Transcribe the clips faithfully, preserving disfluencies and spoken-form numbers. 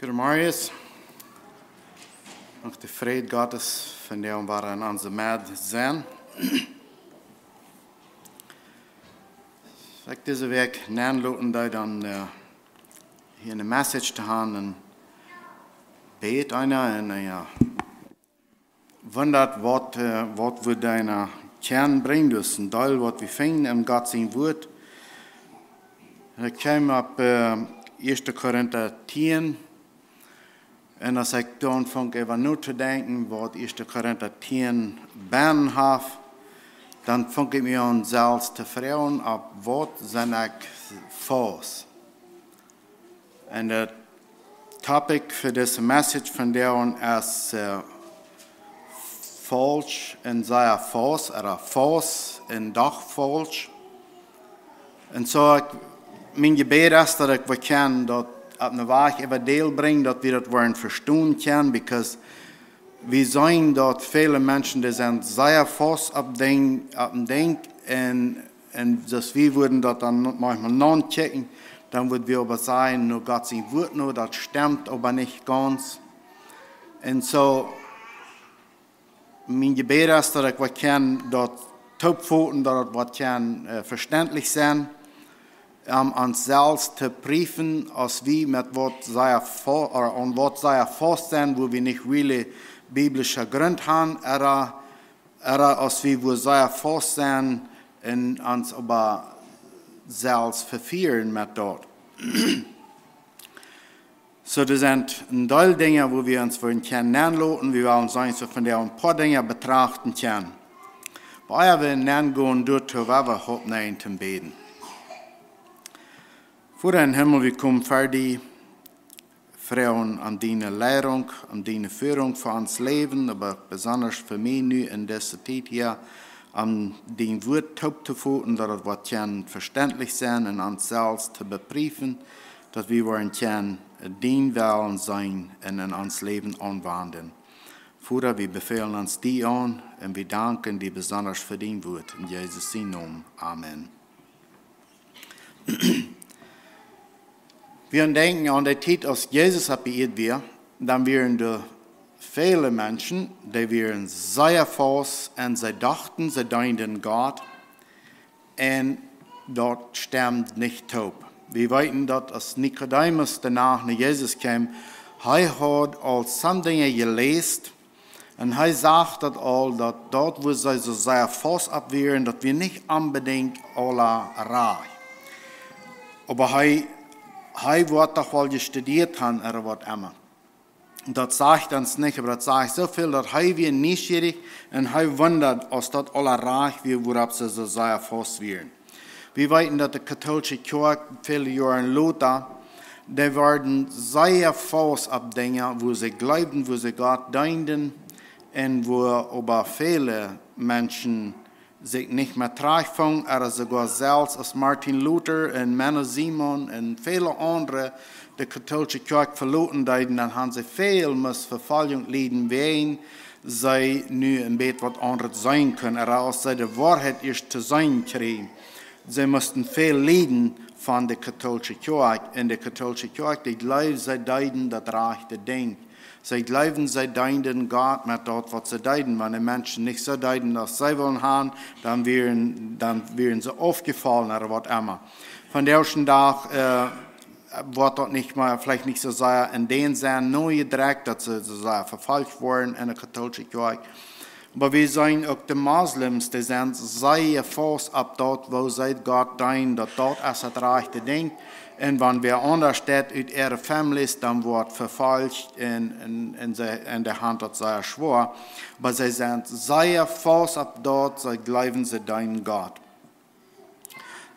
Goodemorjes. Noch de Fräd Gottes von dee, waut en onse Med sent. Ekj dise Wäakj nenloten, dee dan äh, hia eene Message to haben, un bäd eena un äh, wundat waut, äh, waut wie doa kjennen brinjen, daut es een Deel waut wie finjen en Gott sien Wuat. Un ekj kjeem opp äh, Ieeschte Korinta tieen. Un aus ekj dan funk äwa notodenkjen, waut Ieeschte Korinta tieen bennen haft, dan funk ekj mie aun selfst to froagen, opp waut sie ekj faust. Un de Topic fa dise Message vondoag es äh, faulsch un sea faust, ooda faust un doch faulsch. Un soo, ekj, mien Jebäd es, daut ekj waut kaun daut opp eene Wajch äwadäl brinjen, daut wie daut woaren vestonen kjennen, because wie seenen daut väle Menschen, dee sent sea faust opp Dinj, opp een Dinkj, un, un aus wie wudden daut dan manchmol nochecken, dan wudden wie oba sajen, no Gott sien Wuat, no, daut stemt oba nich gaunz. Un soo, mien Jebäd es, daut ekj waut kaun daut toopfoten, daut et waut kaun äh, vestentlich sennen, om ons selfst to prüfen, aus wie met waut sea fa-, ooda aun waut sea faust sent, wua wie nich really biblische Grunt haben, ooda, ooda aus wie wua sea faust sent un ons oba selfst vefieren met daut. Soo, doa sent een Deel Dinja, wua wie ons woaren kjennen nenloten. Wie wellen seenen, soo vondoag een poa Dinja betrachten kjennen. Oba ea wie nenngonen, doa well wie opp neen toom bäden. Voda em Himmel, wie komen ver die, froagen om diene Leidunk, om diene Feerunk fa ons Läwen, oba besonda fa mie nu en dise Tiet hia, om dien Wuat tooptofoten, daut et waut kaun vestentlich sennen un ons selfst to bepriefen, daut wie woaren kjennen dien Wellen seenen un en ons Läwen aunwenjen. Voda, wie befälen ons die aun un wie danken die besonda fa dien Wuat. En Jesus sien Nomen. Amen. Wie denkjen aun de Tiet, aus Jesus opp de Ieed wia, dan wieren doa väle Menschen, dee wieren sea faust un see dochten, see deenden Gott, un daut stemd nich toop. Wie weeten daut, aus Nikodemus doano no Jesus kjeem, hee haud aul some Dinja jeläst, un hee sach daut aul, daut daut, wua see soo sea faust opp wieren, daut wia nich onbedinjt aula rajcht. Oba hee, hee woat doch woll jestudieet haben, ooda waut emma. Daut sajcht ons nich, oba daut sajcht soo väl, daut hee wia nieschierich un hee wundad, aus daut aula rajcht wia, wuaropp see soo sea faust wieren. Wie weeten, daut de kautolsche Kjoakj väle Joaren lota, dee worden sea faust opp Dinja, wua see jleewden, wua see Gott deenden, un wua oba väle Menschen sikj nich mea trajchtfungen, ooda soogoa selfst aus Martin Luther un Menno Simons un väle aundre de kautolsche Kjoakj veloten deeden, dan haben see väl mea Vefoljunk lieden, wiels see nu een bät waut aundret seenen kunnen, ooda aus see de Woarheit ieescht to seenen kjrieejen. See musten väl lieden von de kautolsche Kjoakj. Un de kautolsche Kjoakj, dee jleewd, see deeden daut rajchte Dinkj. See jleewden, see deenden Gott met daut, waut see deeden. Wan de Menschen nich soo deeden, aus see wullen haben, dan wieren, dan wieren see aufjefollen ooda waut emma. Vondoag dän Dach äh, woat daut nich mea, veleicht nich soo sea en dän Senn nojedrekjt, daut see soo sea vefolcht woaren en de kautolsche Kjoakj. Oba wie seenen uk de Moslems, dee sent sea faust opp daut, wua see Gott deenen, daut daut es daut rajchte Dinkj. Un wan wäa aundasch deit ut äare Families, dan woat vefolcht un, un, un see, un dee haben daut sea schwoa. Oba see sent sea faust opp daut, see jleewen, see deenen Gott.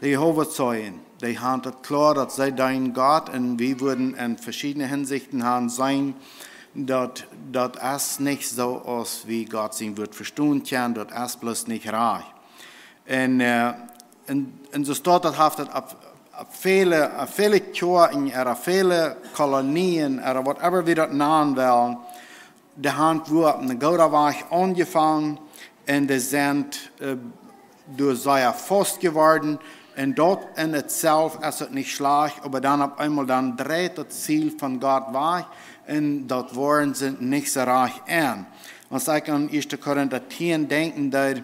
De Jehova Zeijen, dee haben daut kloa, daut see deenen Gott, un wie wudden en veschiedne Hinsichten haben seenen, daut, daut es nich soo, aus wie Gott sien Wuat vestonen kjennen, daut es bloos nich rajcht. Un äh, en, en soo steit daut, haft daut opp, opp väle, opp väle Kjoakjen, ooda opp väle Kolonien, ooda whatever wie daut nanen wellen, dee haben wua opp eenen gooden Wajch aunjefongen un dee sent äh, doa sea faust jeworden, Un daut en itself es daut nich schlajcht, oba dan opp eemol dan dreit daut Ziel von Gott wajch un daut woaren see nich soo rajcht en. Aus ekj aun ieeschte Korinta tieen denkjen deed,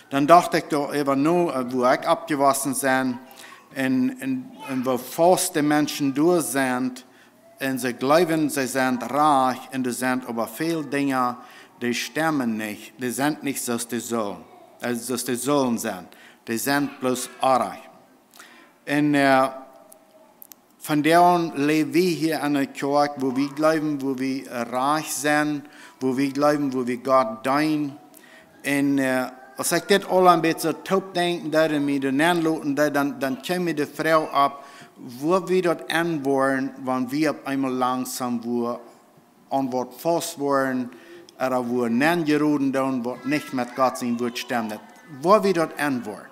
dan docht ekj doaräwa no, äh, woo ekj oppjewossen sie un, un, un woo faust de Menschen doa sent un see jleewen, see sent rajcht un doa sent oba väl Dinja, dee stemmen nich, dee sent nich soo aus dee sullen, äh, soo aus dee sullen sennen. Dee sent bloos oajch. Un, äh, vondoag läw wie hia en eene Kjoakj, wua wie jleewen, wua wie, äh, rajcht sent, wua wie jleewen, wua wie Gott deenen. Un, äh, aus ekj dit aul een bät soo toop denkjen deed un mie doa nenloten deed, dan, dan kjeem mie de Froag opp, wua wie daut enwoaren, wan wie opp eemol langsom wua aun waut faust woaren, ooda wua nenjeroden doonen, waut nich met Gott sien Wuat stemmt. Wua wie daut enwoaren.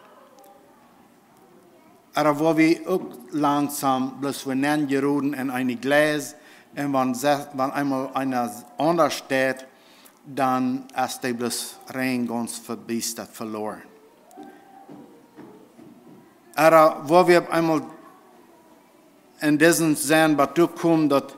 Ooda wua wie uk langsom bloos wua nenjeroden en eene Gleis, un wan se-, wan eemol eena aundasch steit, dan es dee bloos rein gaunz vebiestat, veloaren. Ooda wua wie opp eemol en disen Senn bat doa komen, daut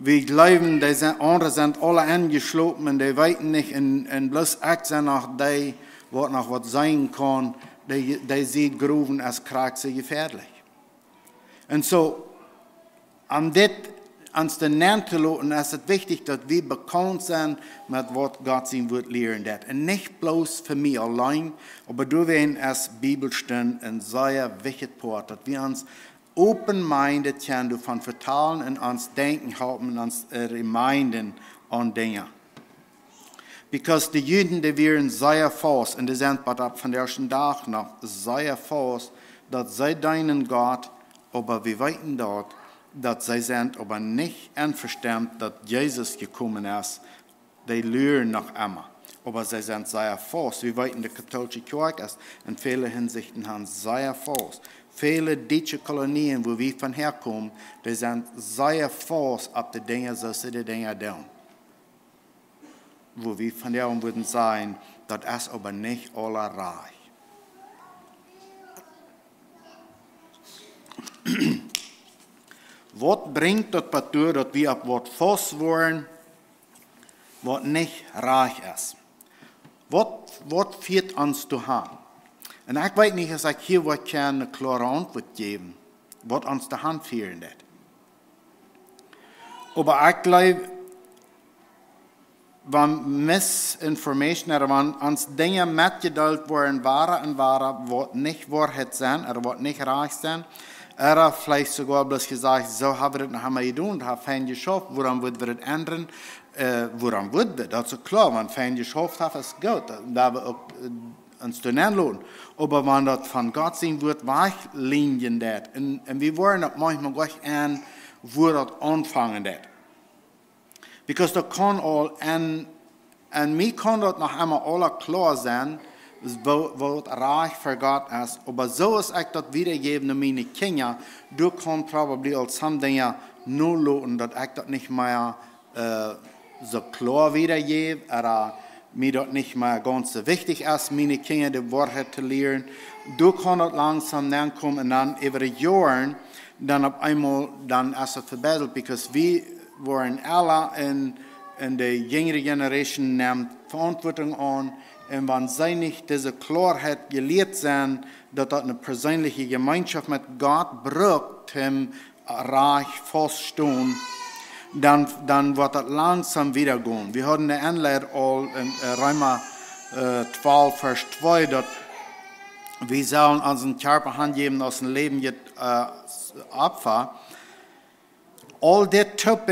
wie jleewen, dee sent, aundre sent aula enjeschlopen un dee weeten nich, un, un bloos ekj sie noch dee, waut noch waut seenen kaun, dee, dee sitt growen aus krakjt soo jefäadlich. Un soo, om dit ons doa nenn to loten, es et wichtich, daut wie bekaunt sent met waut Gott sien Wuat lieren deit. Un nich bloos fa mie auleen, oba doawäajen es Bibelstund een sea wichtjet Poat, daut wie ons open-minded kjennen doavon vetalen un ons denkjen halpen un ons, äh, reminden aun Dinja. Because de Juden, dee wieren sea faust, un dee sent bat opp vondoag dän Dach noch sea faust, daut see deenen Gott, oba wie weeten daut, daut see sent oba nich envestonen, daut Jesus jekomen es. Dee luren noch emma. Oba see sent sea faust. Wie weeten, de kautoolische Kjoakj es en väle Hinsichten han sea faust. Väle dietsche Kolonien, wua wie von häakomen, dee sent sea faust opp de Dinja, soo aus see de Dinja doonen. Wua wie vondoag wudden sajen, daut es oba nich aula rajcht. Waut brinjt daut bat doa, daut wie opp waut faust woaren, waut nich rajcht es? Waut, waut fieet ons doahan? Un ekj weet nich, aus ekj hia waut kaun eene kloare Auntwuat jäwen, waut ons doahan fieren deit. Oba ekj jleew, wan misinformation, ooda wan ons Dinja metjedeelt woaren, wada un wada, waut nich Woarheit sent, ooda waut nich rajcht sent, ooda veleicht soogoa bloos jesajcht, soo hab wie daut noch emol jedonen, daut haft fein jeschauft, wuarom wudden wie daut endren? Äh, wuarom wudden wie? Daut es kloa, wan fein jeschauft haft, es goot, daut wie uk, äh, ons doa nenn loten. Oba wan daut von Gott sien Wuat wajchlinjen deit, un, un wie woaren daut maunchmol goanich en, wua daut aunfangen deit. Because daut kaun aul en, en mie kaun daut noch emol aula kloa sennen, woo, woo daut rajcht fa Gott es. Oba soo aus ekj daut wiedajäw no miene Kjinja, doa kaun probably aul some Dinja noloten, daut ekj daut nich mea, äh, soo kloa wiedajäw, ooda mie daut nich mea gaunz soo wichtich es, miene Kjinja de Woarheit to lieren. Doa kaun daut langsom nenkomen un dan äwa de Joaren, dan opp eemol, dan es daut vebätret, because wie woaren ella un, un de jinjre Generation nemt Veauntwuatunk aun. Un wan see nich dise Kloaheit jelieet sent, daut daut eene perseenelje Jemeenschoft met Gott brukt, om rajcht faust to stonen, dan, dan woat daut langsom wiedagonen. Wie hauden de Enleidunk aul en, äh, Reema, äh, twalf, Varsch twee, daut wie sellen onsen Kjarpa hanjäwen aus een läwendjet, äh, Opfa. Aul dit toop,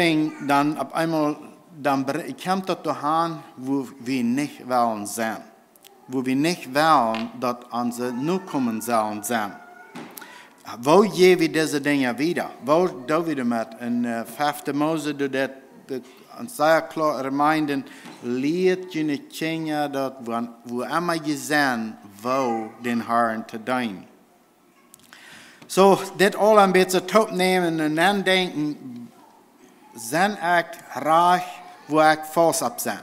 dan opp eemol, dan br-, kjemt daut doahan, wua wie nich wellen sennen. Wua wie nich wellen, daut onse Nokomen sellen sennen. Woo jäw wie dise Dinja wieda? Woo doo wie doamet? En, äh, fefte Mose, doa deit, deit ons sea kloa reminden, lieet june Kjinja daut, wan-, wua emma jie sent, woo dän Harn to deenen. Soo, dit aul een bät toopnämen un dan denkjen, sie ekj rajcht, wua ekj faust opp sie?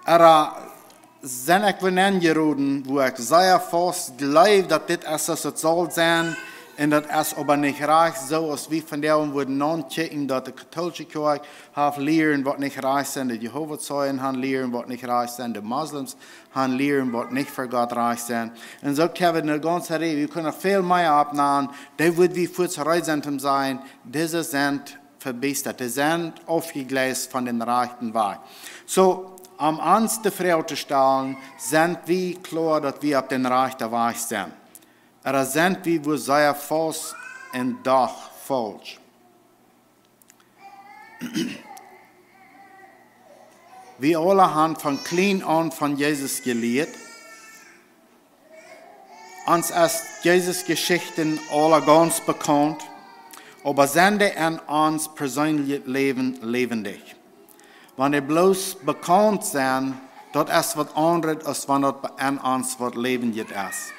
Ooda sie ekj wua nenjeroden, wua ekj sea faust jleew, daut dit es aus et saul sennen, un daut es oba nich rajcht, soo aus wie vondoag wudden aunkjikjen, daut de kautoolische Kjoakj haft Lieren, waut nich rajcht sent, de Jehowa Zeugen han Lieren, waut nich rajcht sent, de Moslems han Lieren, waut nich fa Gott rajcht sent. Un soo kjenn wie ne gaunze Rieej, wie kjennen noch väl mea oppnämen, dee wudd wie fuaz reed sennen to sajen, dise sent vebiestat, dee sent aufjegleist von dän rajchten Wajch. Soo, om ons de Froag to stalen, sent wie kloa, daut wie opp dän rajchten Wajch sent? Ooda sent wie wua sea faust un doch faulsch? Wie aula han von kjlien aun von Jesus jelieet. Ons es Jesus Jeschichten aula gaunz bekaunt, oba sent dee en ons perseenlichet Läwen läwendich? Wan dee bloos bekaunt sent, daut es waut aundret, aus wan daut en ons waut läwendjet es.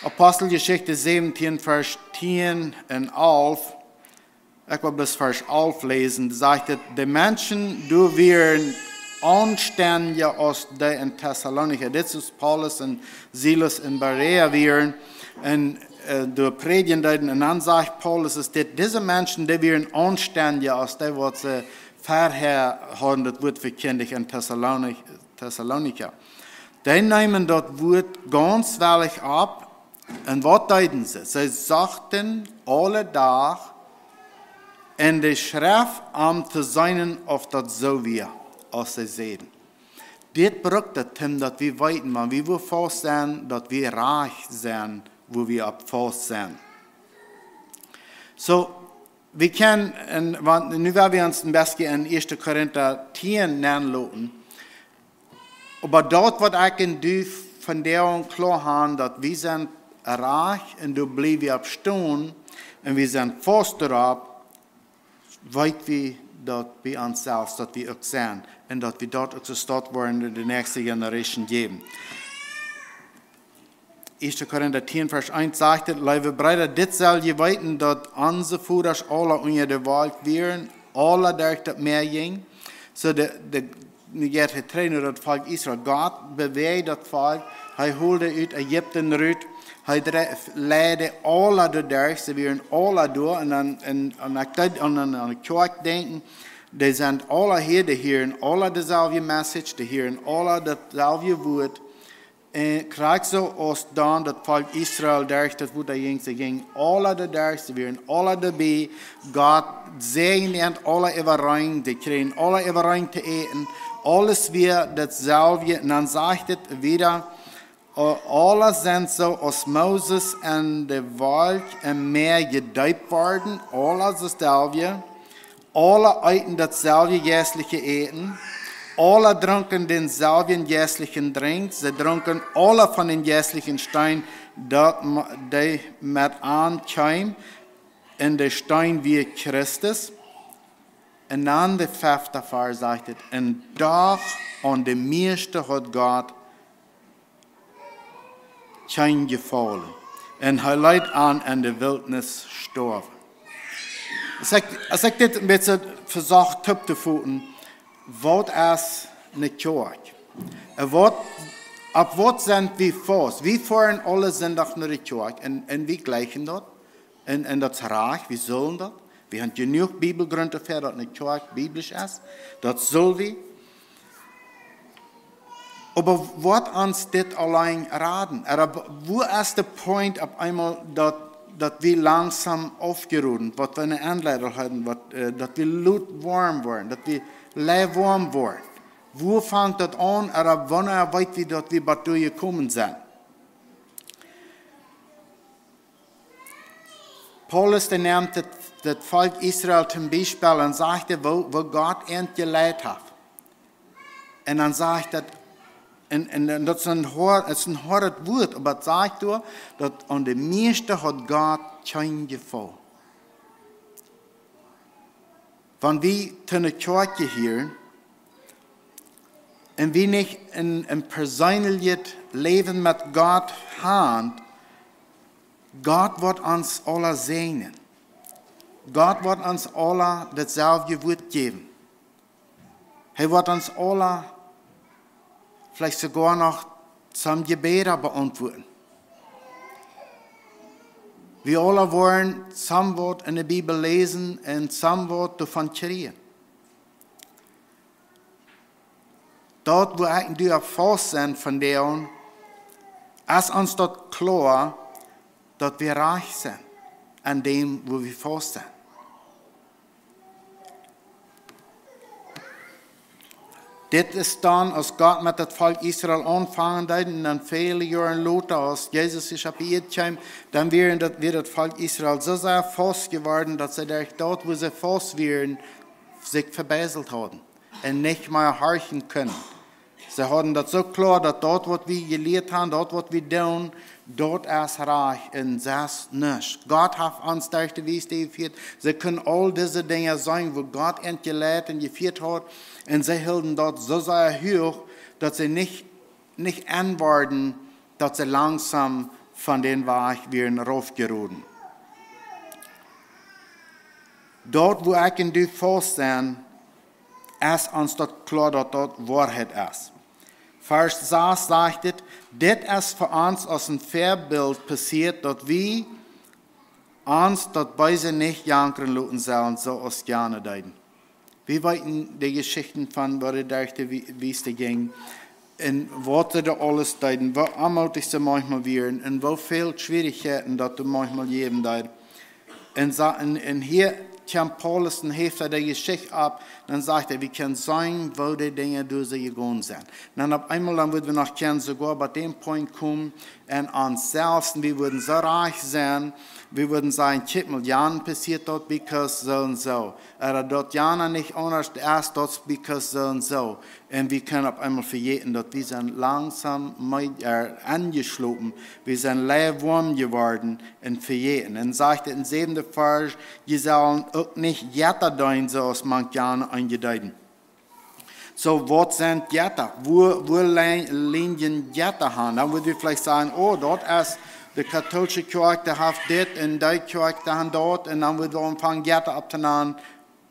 Aposteljeschicht säwentieen, Varsch tieen un alf. Ekj well bloos Varsch alf läsen. Doa sajcht et: De Menschen doa wieren aunstendja aus dee en Tessalonich. Dit es Paulus un Silas en Berea wieren. Un äh, doa prädjen deeden. Un dan sajcht Paulus, es dit, dise Menschen, dee wieren aunstendja aus dee, waut see verhäa hauden daut Wuat vekjindich en Tessalonich-, Tessalonicha. Dee neemen daut Wuat gaunz wellich opp. Un waut deeden see? See sochten aule Dach en de Schreft, om to seenen, auf daut soo wia, aus see säden. Dit brukt daut, Tim, daut wie weeten, wan wie wua faust sent, daut wie rajcht sent, wua wie opp faust sent. Soo, wie kjennen, un, wan, nu woa wie ons een bät en Ieeschte Korinta tieen nenloten. Oba daut, waut ekj un du vondoag kloa han, daut wie sent rajcht un doa bliew wie opp stonen un wie sent faust doaropp, weet wie daut bie ons selfst, daut wie uk sent un daut wie daut uk soo staut woaren en de näakjste Generation jäwen. Ieeschte Korinta tieen, Varsch eent sajcht et: Leewe Breeda, dit sell jie weeten, daut onse Vodasch aula unja de Wolkj wieren, aula derch daut Mäa jinjen. Soo de, de, nu jeit hee trigj no daut Volkj Israel. Gott bewäajd daut Volkj, hee hold dee ut Ägipten rut, hee dre-, leid dee aula doaderch, see wieren aula doa, un dan, un, un ekj deed aun, aun, aun de Kjoakj denkjen, dee sent aula hia, dee hieren aula deselwje message, dee hieren aula dautselwje Wuat. Un krakjt soo aus dan daut Volkj Israel derch daut Wota jinkj, see jinjen aula doaderch, see wieren aula doabie. Gott säajend an aula äwareen, dee kjrieejen aula äwareen to äten. Aules wia dautselwje. Un dan sajcht et wieda, äh, aula sent soo aus Moses en de Wolkj em Mäa jedeept worden, aula dautselwje. Aula eeten dautselwje jeistliche Äten. Aula drunken dänselwjen jeistlichen Drinkj. See drunken aula von dän jeistlichen Steen, daut ma-, dee met an kjeem. Un de Steen wia Christus. Un dan de fefte Varsch sajcht et: Un doch aun de mieeschte haud Gott kjeen Jefaulen. Un hee leet an en de Wiltnis stoawen. Aus ekj, aus ekj dit een bät vesocht toop to foten, waut es ne Kjoakj? Un waut, opp waut sent wie faust? Wie foaren aule Sindach no de Kjoakj un, un wie jlikjen daut. Un, un daut es rajcht, wie sellen daut. Wie han jenuach Bibelgrunt doafäa, daut ne Kjoakj biblisch es. Daut sell wie. Oba woat ons dit auleen raden? Ooda wua es de Point opp eemol, daut, daut wie langsom aufjeroden, waut wie ne Enleidunk hauden, waut, äh, daut wie luatwoam woaren, daut wie leewoam woaren? Wua fangt daut aun? Ooda wanea weet wie, daut wie bat doa jekomen sent? Paulus, dee nemt daut, daut Volkj Israel toom Biespel un sajcht, woo, woo Gott an jeleit haft. Un dan sajcht et, un, un, un daut es een hoa-, et es een hoadet Wuat, oba et sajcht doa, daut aun de mieeschte haud Gott kjeen Jefaul. Wan wie to ne Kjoakj jehieren un wie nich een, een perseenlichet Läwen met Gott han, Gott woat ons aula säajnen. Gott woat ons aula dautselwje Wuat jäwen. Hee woat ons aula Veleicht soogoa noch some Jebäda beauntwuaten. Wie aula woaren somewhat en de Bibel läsen un somewhat doavon kjrieen. Daut, wua ekj un du opp faust sent vondoag, es ons daut kloa, daut wie rajcht sent aun däm, wua wie faust sent? Dit es dan, aus Gott met daut Volkj Israel aunfangen deed un dan väle Joaren lota, aus Jesus ieescht opp de Ieed kjeem, dan wieren daut, wia daut Volkj Israel soo sea faust jeworden, daut see derch daut, wua see faust wieren, sikj vebeiselt hauden un nich mea horchen kunnen. See hauden daut soo kloa, daut daut, waut wie jelieet haben, daut, waut wie doonen, daut es rajcht un sest nuscht. Gott haft ons derch de Wiest jefieet. See kunnen aul dise Dinja seenen, wua Gott an jeleit un jefieet haud. Un see hilden daut soo sea huach, daut see nich, nich enn worden, daut see langsom von dän Wajch wieren raufjeroden. Daut, wua ekj un du faust sent, es ons daut kloa, daut daut Woarheit es. Varsch sas sajcht et: Dit es fa ons aus een Väabilt passieet, daut wie ons daut Beese nich jankren loten sellen, soo aus jane deeden. Wie weeten de Jeschichten von, woo dee derch de Wie-, Wiest jinjen un waut see doa aules deeden, woo onmootich see maunchmol wieren un woo väl Schwierichkjeiten daut doa maunchmol jäwen deed. Un sa-, un, un hia kjemt Paulus un heft hee de Jeschicht opp, dan sajcht hee, wie kjennen seenen, woo de Dinja derch see jegonen sent. Dan opp eemol, dan wudden wie noch kjennen soogoa bie dän Punkt komen un ons selfst, un wie wudden soo rajcht sennen, wie wudden sajen: Kjikj mol, jane passieet daut because soo un soo. Ooda daut jane nich aundasch es, daut es because soo un soo. Un wie kjennen opp eemol vejäten, daut wie sent langsom mea, äh, enjeschlopen. Wie sent leewoam jeworden un vejäten. Un sajcht et em säwenden Varsch: Jie sellen uk nich Jetta deenen, soo aus mank jane eent deeden. Soo, waut sent Jetta? Wua, wua lei-, lijen Jetta aun? Dan wudden wie veleicht sajen: Oh, daut es, de kautoolische Kjoakj, dee haft dit un dee Kjoakj, dee haft daut. Un dan wudden wie aunfangen Jetta opptonanen.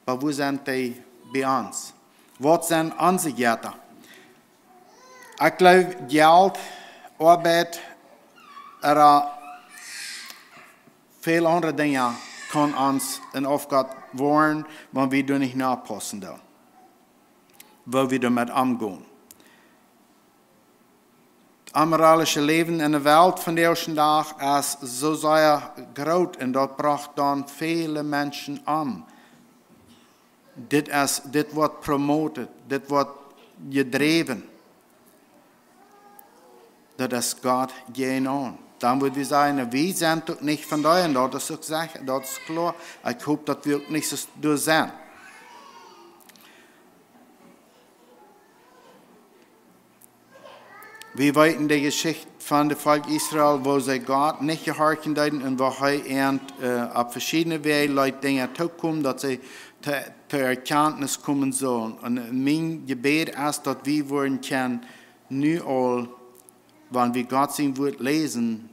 Oba wua sent dee bie ons? Waut sent onse Jetta? Ekj jleew, Jelt, Oabeit, ooda väl aundre Dinja kaun ons een Aufgott woaren, wan wie doa nich noppaussen doonen, woo wie doamet omgonen. Daut amoraulsche Läwen en de Welt vondoag dän Dach es soo sea groot un daut brocht dan väle Menschen om. Dit es, dit woat promoted, dit woat jedräwen. Daut es Gott jäajenaun. Dan wudd wie sajen, na, wie sent uk nich von doa, un daut es uk secha, daut es kloa. Ekj hop, daut wie uk nich soo doa sent. Wie weeten de Jeschicht von daut Volkj Israel, woo see Gott nich jehorchen deeden un woo hee an, äh, opp veschiedne Wäaj leet Dinja tookomen, daut see to, to Erkjantnis komen sullen. Un mien Jebäd es, daut wie woaren kjennen nu aul, wan wie Gott sien Wort läsen,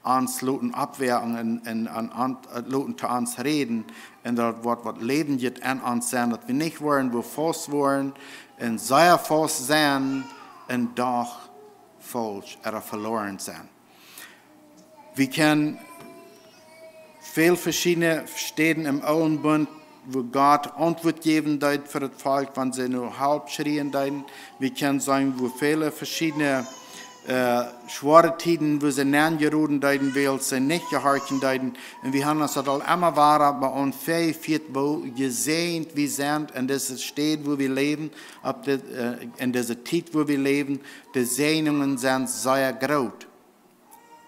ons loten oppwakjen un, un, un, un, äh, loten to ons räden, un daut woat waut Läwendjet en ons sennen, daut wie nich woaren, wua faust woaren, un sea faust sent, un doch faulsch ooda veloaren sent. Wie kjennen väl veschiedne Städen em Oolen Bunt, wua Gott Auntwuat jäwen deed fa daut Volkj, wan see no Help schrieen deeden. Wie kjennen seenen, wua väle veschiedne, äh, schwoare Tieden, wua see nenjeroden deeden, wiels see nich jehorchen deeden. Un wie haben ons daut aul emma wada bie ons vejefieet, woo jesäajent wie sent en dise Städ, wua wie läwen, opp de, äh, en dise Tiet, wua wie läwen. De Säajnungen sent sea groot.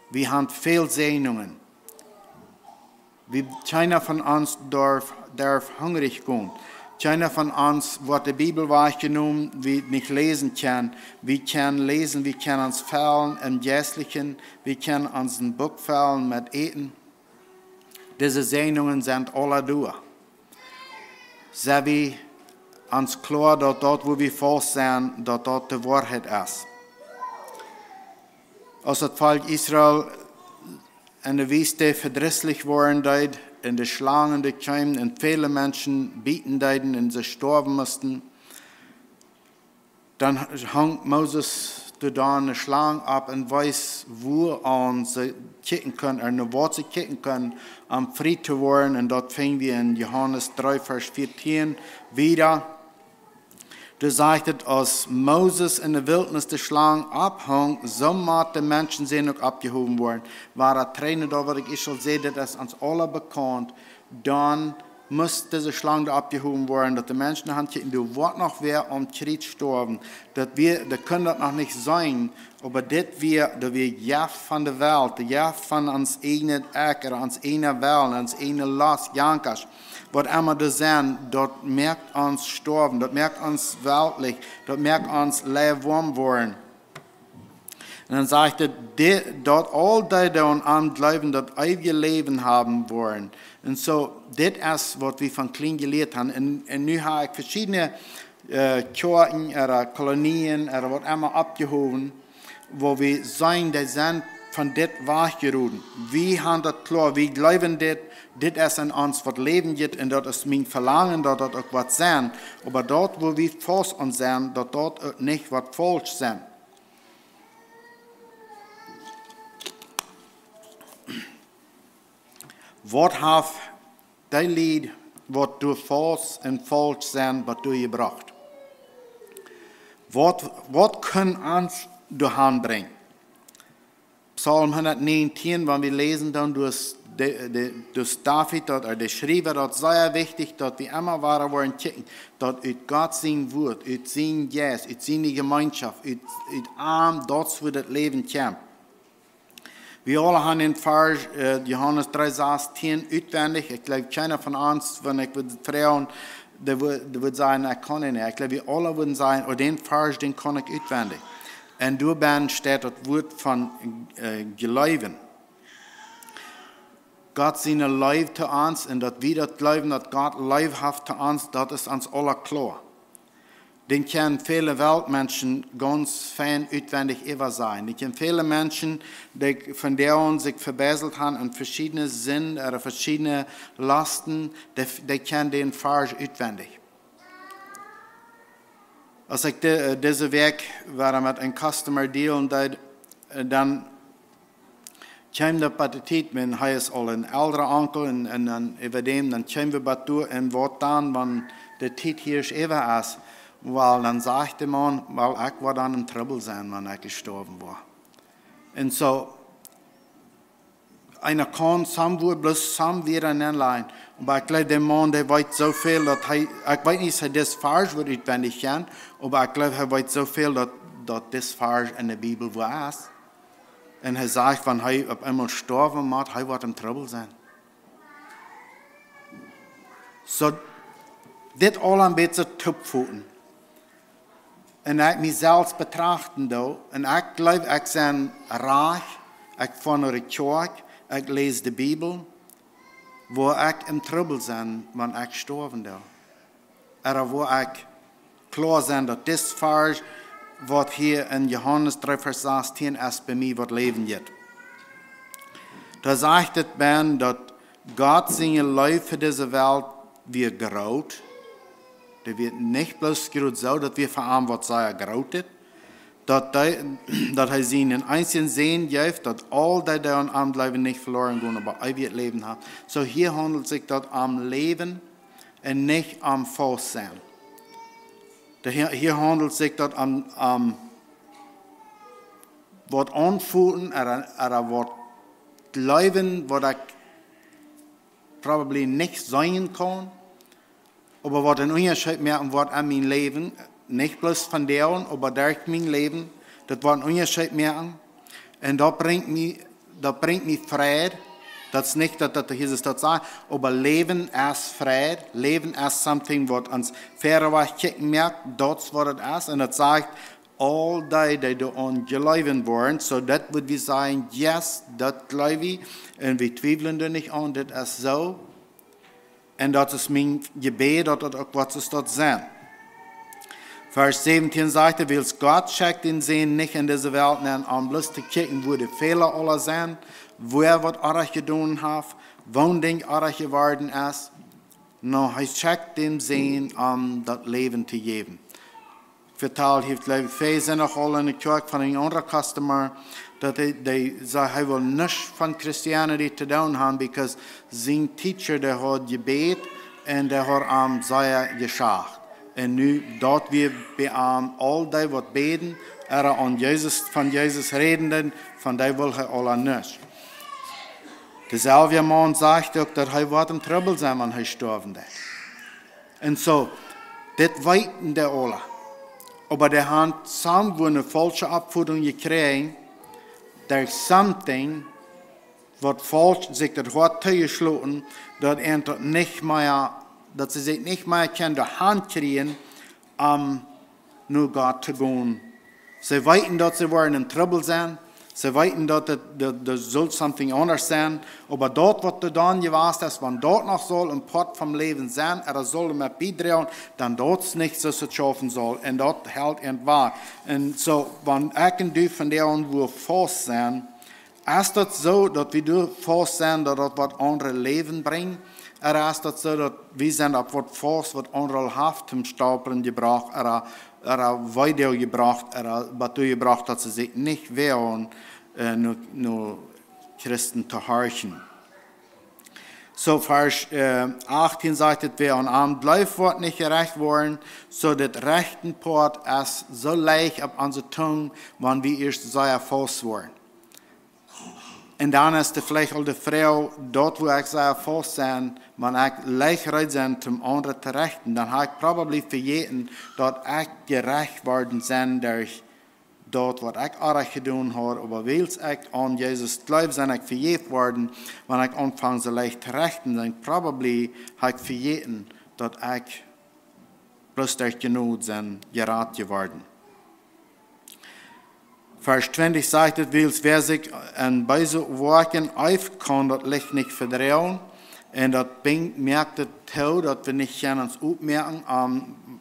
Wie haben väl Säajnungen. Wie, kjeena von ons darf, darf hungrich gonen. Kjeena von ons woat de Bibel wajchjenomen, wie nich läsen kjennen. Wie kjennen läsen, wie kjennen ons fellen em Jeistlichen, wie kjennen ons een Buak fellen met Äten. Dise Säajnungen sent aula doa. Sent wie ons kloa, daut daut, wua wie faust sent, daut daut de Woarheit es? Aus daut Volkj Israel en de Wiest vedrisslich woaren deed, un de Schlangen, dee kjeemen un väle Menschen bieten deeden un see stoawen musten, Dan hunk Moses doa dan ne Schlang opp un wees, wua aun see kjikjen kunnen, ooda no waut see kjikjen kunnen, om frie to woaren. Un daut finj wie en Johanes dree, Varsch vieetieen wieda. Doa sajcht et: Aus Moses en de Wiltnis de Schlang opphunk, soo mott de Menschensän uk oppjehowen woaren. Wada trigj no daut, waut ekj ieescht aul säd, daut es ons aula bekaunt. Dan must dise Schlang doa oppjehowen woaren, daut de Menschen han kjikjen, doa woat noch wäa aum Kjriez stoawen. Daut wie, dee kunnen daut noch nich seenen, oba dit wia, daut wia Jeft von de Welt, de Jeft von ons eajnet Ekj, ooda ons eajna Well, ons eajne Lost, Jankasch, waut emma daut sent, daut moakt ons stoawen, daut moakt ons weltlich, daut moakt ons leewoam woaren. Un dan sajcht et: Di-, daut aul dee, dee aun am jleewen, daut eewje Läwen haben woaren. Un soo, dit es, waut wie von kjlien jelieet han. Un, un nu hab ekj veschiedne, äh, Kjoakjen, ooda Kolonien, ooda waut emma oppjehowen, wua wie seenen, dee sent von dit wajchjeroden. Wie han daut kloa, wie jleewen dit, dit es en ons waut Läwen jeft, un daut es mien Velangen, daut daut uk woat sennen. Oba daut, wua wie faust aun sent, daut daut uk nich woat faulsch sennen. Waut haft dee Lied, waut doa faust un faulsch sent, bat doa jebrocht? Waut, waut kunn ons doa han brinjen? Psalm hundatnientieen, wan wie läsen, dan doa es de, de, doa es David, daut, äh, de Schriewa, daut es sea wichtich, daut wie emma wada woaren kjikjen, daut ut Gott sien Wuat, ut sien Jeist, ut siene Jemeenschoft, ut, ut am, daut es wua daut Läwen kjemt. Wie aula han dän Varsch, äh, Johanes dree sastieen utwendich. Ekj jleew, kjeena von ons, wan ekj wudd froagen, dee wua-, dee wudd sajen: "Ekj kaun nich." Ekj jleew, wie aula wudden sajen: "Oh, dän Varsch, dän kaun ekj utwendich." Un doa bennen steit daut Wuat von, äh, jleewen. Gott siene Leew to ons, un daut wie daut jleewen, daut Gott Leew haft to ons, daut es ons aula kloa. Dän kjennen väle Weltmenschen gaunz fein utwendich äwasajen. Dän kjennen väle Menschen, dee von däa aun sikj vebeiselt han aun veschiedne Sind ooda veschiedne Losten, dee, dee kjennen dän Varsch utwendich. Aus ekj de-, äh, dise Wäakj wia met een Customer dealen deed, äh, dan kjeem daut bie de Tiet, wan hee es aul een eldra Onkel un, un dan äwa däm, dan kjeem wie bie doa un waut dan, wan de Tiet hia es äwa es, well, dan sajcht de Maun, well, ekj woa dan en Trubbel sennen, wan ekj jestorwen woa. Un soo, eena kaun somewhere bloos somewhere nenlajen. Oba ekj jleew, de Maun, dee weet soo väl, daut hee, ekj weet nich, aus hee dis Varsch wudd utwendich kjennen, oba ekj jleew, hee weet soo väl, daut, daut dis Varsch en de Bibel wua es. Un hee sajcht, wan hee opp eemol jestorwen woat, hee woat en Trubbel sennen. Soo, dit aula een bät toopfoten. Un ekj mie selfst betrachten doo, un ekj jleew, ekj sie rajcht, ekj foa no de Kjoakj, ekj läs de Bibel, woa ekj en Trubbel sennen, wan ekj jestorwen woa? Ooda woa ekj kloa sennen, daut dis Varsch, waut hia en Johanes dree Varsch sastieen es, bie mie waut Läwen jeft? Doa sajcht et bennen, daut Gott siene Leew fa dise Welt wia groot. Dee wia nich bloos groot soo, daut wia fa am waut sea grootet. Daut dee, daut hee sienen eensjen Sän jeef, daut aul dee, dee aun am jleewen, nich veloren gonen, oba eewjet Läwen haben. Soo, hia haundelt sikj daut om Läwen un nich om faust sennen. Doa hia, hia haundelt sikj daut om, om waut aunfoten, ooda, ooda waut jleewen, waut ekj probably nich seenen kaun, oba waut een Unjascheet moaken woat aun mien Läwen, nich bloos vondoag, oba derch mien Läwen, daut woat een Unjascheet moaken. Un daut brinjt mie, daut brinjt mie Fräd. Daut es nich daut, daut Jesus daut sajcht, oba Läwen es Fräd. Läwen es something, waut ons verwoat kjikjen moakt, daut es waut et es. Un daut sajcht, aul dee, dee doaraun jleewen woaren, soo daut wudd wie sajen, yes, daut jleew wie, un wie twiewlen doa nich aun, dit es soo. Un daut es mien Jebäd, daut daut uk woat soo sennen. Varsch säwentieen sajcht et: Wiels Gott schekjt dän Sän nich en dise Welt nenn, om bloos to kjikjen, wua de Fäla aula sent, wua waut orrajcht jedonen haft, woo een Dinkj orrajcht jeworden es. Nä, hee schekjt dän Sän, om daut Läwen to jäwen. vetalt haft, jleew ekj, hee es noch aul enne Kjoakj von een aundra customer, daut hee, dee säd, hee well nuscht von Christianity to doonen haben, because sien teacher, dee haud jebät un dee haud am sea jeschacht. Un nu daut wia bie am aul dee waut bäden, ooda aun Jesus, von Jesus räden, von dee wull hee aula nuscht. Deeselwja Maun sajcht uk, daut hee woat em Trubbel sennen, wan hee stoawen deit. Un soo, dit weeten dee aula. Oba dee haben somewhere eene faulsche Oppfoddrunk jekjräajen, there's something, waut faulsch, sikj daut Hoat toojeschloten, daut an daut nich mea, daut see sikj nich mea kjennen doahan kjrieen, om no Gott to gonen. See weeten, daut see woaren em Trubbel sennen. See weeten, daut et, daut, daut saul something aundasch sennen. Oba daut, waut doa dan jewast es, wan daut noch saul een Poat vom Läwen sennen, ooda saul met biedroagen, dan daut es nich soo aus et schaufen saul. Un daut helt an wajch. Un soo, wan ekj un du vondoag wua faust sent, es daut soo, daut wie doa faust sent, daut daut waut aundret Läwen brinjt? Ooda es daut soo, daut wie sent opp waut faust, waut aundre haft toom stauplen jebrocht, ooda, ooda wieda jebrocht, ooda waut doa jebrocht, daut see sikj nich woagen, äh, no, no Christen to horchen? Soo, Varsch, äh, achtieen sajcht et: Wäa aun am jleeft, woat nich jerecht woaren. Soo, daut rajchte Poat es soo leicht opp onse Tung, wan wie ieescht sea faust woaren. Un dan es veleicht aul de Froag, daut wua ekj sea faust sie, wan ekj leicht reed sie toom aundre to rechten, dan hab ekj probably vejäten, daut ekj jerecht worden sie derch daut, waut ekj oajch jedonen haud, oba wiels ekj aun Jesus jleew, sie ekj vejäft worden, wan ekj aunfang soo leicht to rechten, dan probably hab ekj vejäten, daut ekj bloos derch Jnod sie jerat jeworden. Varsch twintich sajcht et: Wiels wäa sikj aun beese Woakjen eeft, kaun daut Licht nich vedroagen. Un daut binjt, moakt et too, daut wie nich kjennen ons oppmoaken om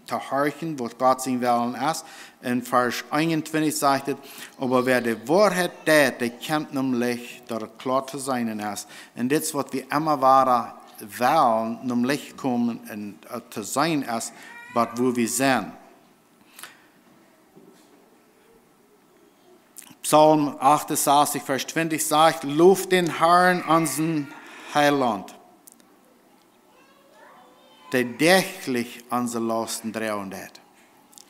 to horchen, waut Gott sien Wellen es. Un Varsch eenuntwintich sajcht et: Oba wäa de Woarheit deit, dee kjemt nom Licht, daut et kloa to seenen es. Un dit es, waut wie emma wada wellen, nom Licht komen un, äh, to seenen es, waut, wua wie sent. Psalm achtundsechzig, Varsch twintich sajcht: Loft dän Harn, onsen Heilaunt, dee däachlich onse Lausten droagen deit.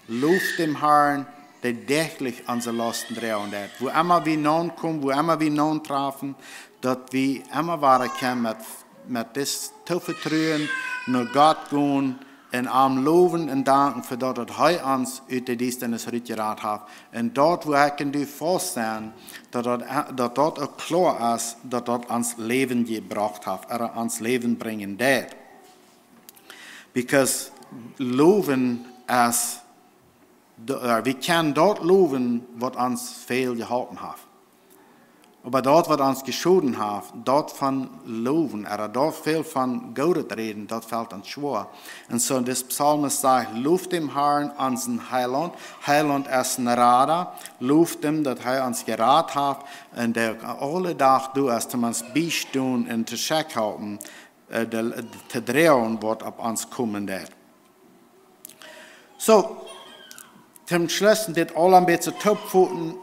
Loft dän Harn, dee däachlich onse Lausten droagen deit. Wua emma wie nokomen, wua emma wie notrafen, daut wie emma wada kjennen met, met dit Toovetruen no Gott gonen un am lowen un danken fa daut, daut hee ons ut de Diestanis rutjerat haft. Un daut, wua ekj un du faust sent, daut daut, daut daut uk kloa es, daut daut ons Läwen jebrocht haft, ooda ons Läwen brinjen deit. Because lowen es, äh, wie kjennen daut lowen, waut ons väl jeholpen haft. Oba daut, waut ons jeschoden haft, daut von lowen, ooda daut väl von Goodet räden, daut felt ons schwoa. Un soo, dis Psalmist sajcht: Loft dän Harn, onsen Heilaunt. Heilaunt es een Rada. Loft am, daut hee ons jerat haft un dee uk aule Dach doa es, om ons biestonen un to schekj halpen, äh, de, to droagen, waut opp ons komen deit. Soo, toom Schluss, dit aules een bät toopfoten,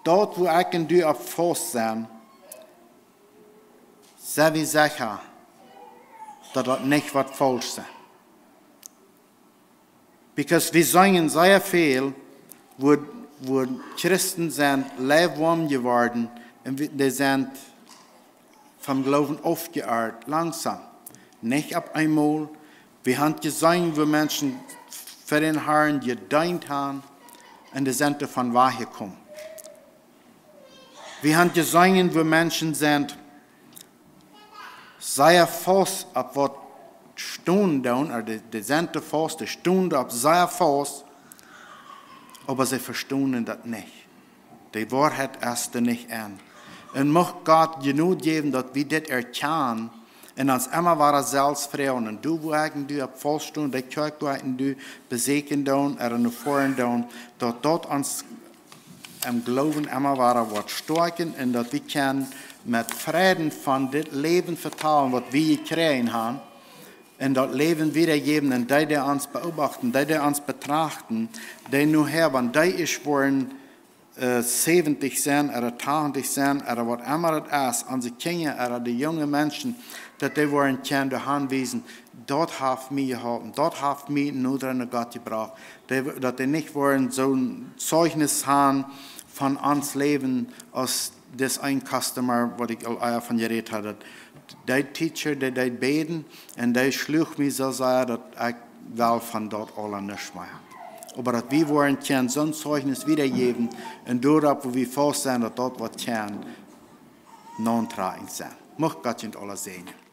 daut, wua ekj un du opp faust sent, sie wie secha, daut daut nich woat faulsch sennen. Because wie seenen sea väl, wua, wua Christen sent luftwoam jeworden un wie, dee sent vom Gloowen aufjeoat, langsom. Nich opp eemol. Wie haben jeseenen, wua Menschen fa dän Harn jedeent haben un dee sent doavon wajchjekomen. Wie haben jeseenen, wua Menschen sent sea faust opp waut stonen doonen, ooda dee, dee sent faust, dee stonen opp sea faust, oba see vestonen daut nich. De Woarheit es doa nich enn. Un mucht Gott Jnod jäwen, daut wie dit erkjanen un ons emma wada selfst froagen: Un du, wua ekj un du opp faust stonen, de Kjoakj, wua ekj un du besieekjen doonen, ooda no foaren doonen, daut daut ons em Gloowen emma wada woat stoakjen un daut wie kjennen met Freiden von dit Läwen vetalen, waut wie jekjräajen haben, un daut Läwen wiedajäwen, un dee, dee ons beobachten, dee, dee ons betrachten, dee nohäa, wan dee ieescht woaren säwentich senn, ooda tachentich senn, ooda waut emma daut es, onse Kjinja ooda de junge Menschen, daut dee woaren kjennen doahan wiesen: Daut haft mie jeholpen, daut haft mie noda no Gott jebrocht. Daut dee nich woaren soon Zeichnis han von ons Läwen aus dis een customer, waut ekj aul ea von jerät ha, daut dee teacher, dee deed bäden un dee schluach mie soo sea, daut ekj well von daut aula nuscht mea. Oba daut wie woaren kjennen soon Zeichnis wiedajäwen un doaropp, wua wie faust senn, daut daut waut kjennen nauntrakjent senn. Mucht Gott junt aula säajnen.